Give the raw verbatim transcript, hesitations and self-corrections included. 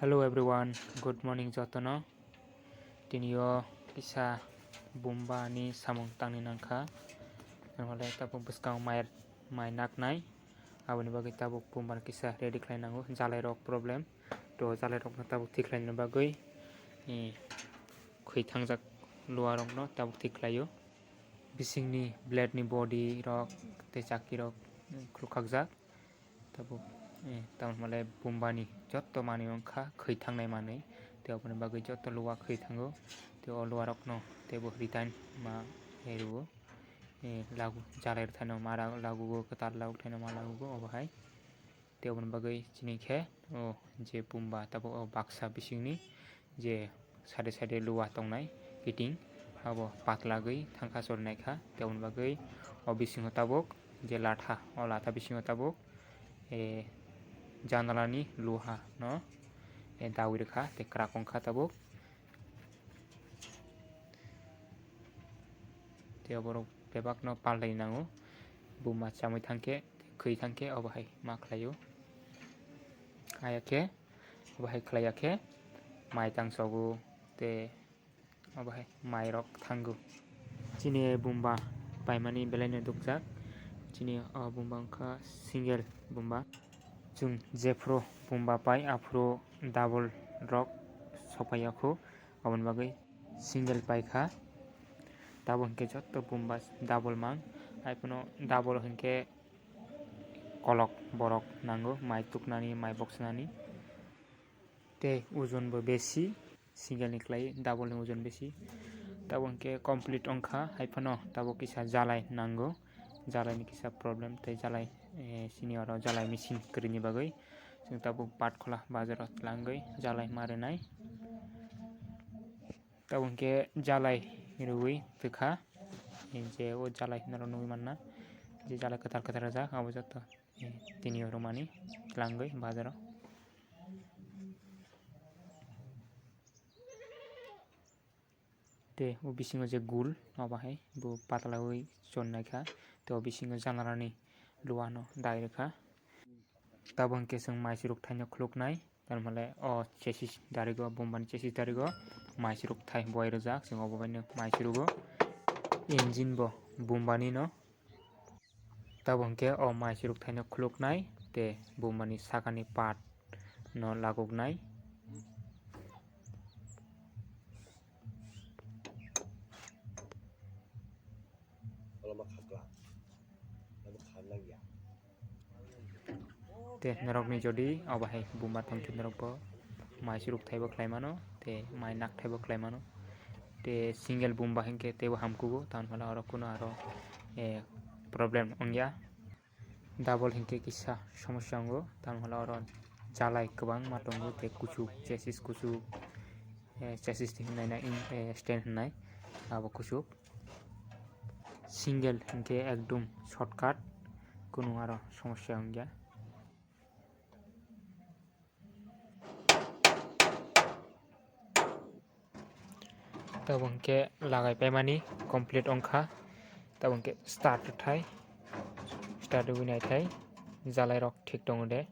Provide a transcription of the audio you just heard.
Hello everyone, good morning jotono. Tini o kisa bumba ni samung tangni nangkha. Hwnkhale tabuk bwskango mai, mai naknai. Aboni bagwi tabuk bumba kisa ready khlai nango. Jalai rok problem. To jalai rok no tabuk thik khlaina bagwi, eh, khwi thangjak luwa rok no tabuk thik khlaio. Bisingni blade ni body rok tei chakki rok khulkhakjak. Tabuk, eh, tamoni hwnmale bumbani jotto manwi wngkha khwi thangnai manwi. Tei oboni bagwi jotto luwa khwi thango. Tei o luwa rokno teibo retain ma, eh, rwo. Eh, lagu jalai rwthaino ma ra-, lagugo, kwtal lagu thaino ma lagugo obo hai. Tei oboni bagwi chini khe o je bumba tabuk o baksa bisingni je side side luwa tongnai kiting, abo patlagwi thangkha chorinaikha. Tei oboni bagwi o bisingo tabuk je latha, o latha bisingo tabuk, eh, janalani luha no, eh, dawi rwkha tei kwrak wngkha tabuk. Tei oborok bebakno palnai nango, buma chamwi thangkhe, khwi thangkhe obo hai ma khlaio. Ayakhe. Obo hai khlai ya khe mai tang chogo tei obo hai mai rok thango. Chini bumba paimani belai no dukjak. Chini o bumba wngkha single bumba. Chwng jephru bumba pai aphuru double rok sopai ya khu, aboni bagwi single paikha. Tabuk hinkhe jotto bumba double mang, haiphano double hinkhe kolok borok nango, mai tuknani, mai boksnani. Tei ojon bo besi, single ni khlai double ni ojon besi. Tabuk hinkhe complete wngkha, haiphano tabuk kisa jalai nango, jalai ni kisa problem tei jalai, eh, sini oro jalai machine kwrwini bagwi chwng tabuk Patkhola bazaro twlangwi jalai ma rwnai. Tabuk hinkhe jalai rwui twkha, je o jalai norok nugui manna, je jalai kwtal kwtal rijak abo jotto tini rwmani twlangwi bazaro. Tei o bisingo je gul obo hai bo patlawi chonnaikha, tei o bisingo janarani luano dai rwkha. Tabuk hinkhe chwng mai chwrwk thaino khuluknai. Tamoni hwnle o chassis darigo, bumbani chassis darigo mai chwrwk thai bowai rwjak, chwng obo baino mai chwrwgo. Engine bo bumbani no. Tabuk hinkhe o mai chwrwk thaino khuluknai tei bumbani sakani part no laguknai. Tei norokni jodi obo hai buma tongkhe norokbo mai chwrwk thaibo khlai mano tei mai nak thaibo khlai mano. Tei single bumba hinkhe teibo hamkugo, tamoni hwnle oro kuno aro, eh, problem wngya. Double hinkhe kisa somosya wngo, tamoni hwnle oro jalai kwbangma tongo tei kuchuk, chassis kuchuk, eh, chassis ni hinwi naina, eh, stand hinwi abo kuchuk. Single hinkhe ekdum shortcut, kunu aro somosya wngya. Tabuk hinkhe lagai paimani complete wngkha. Tabuk hinkhe start rwthai, start rwui naithai, jalai rok thik tongo de.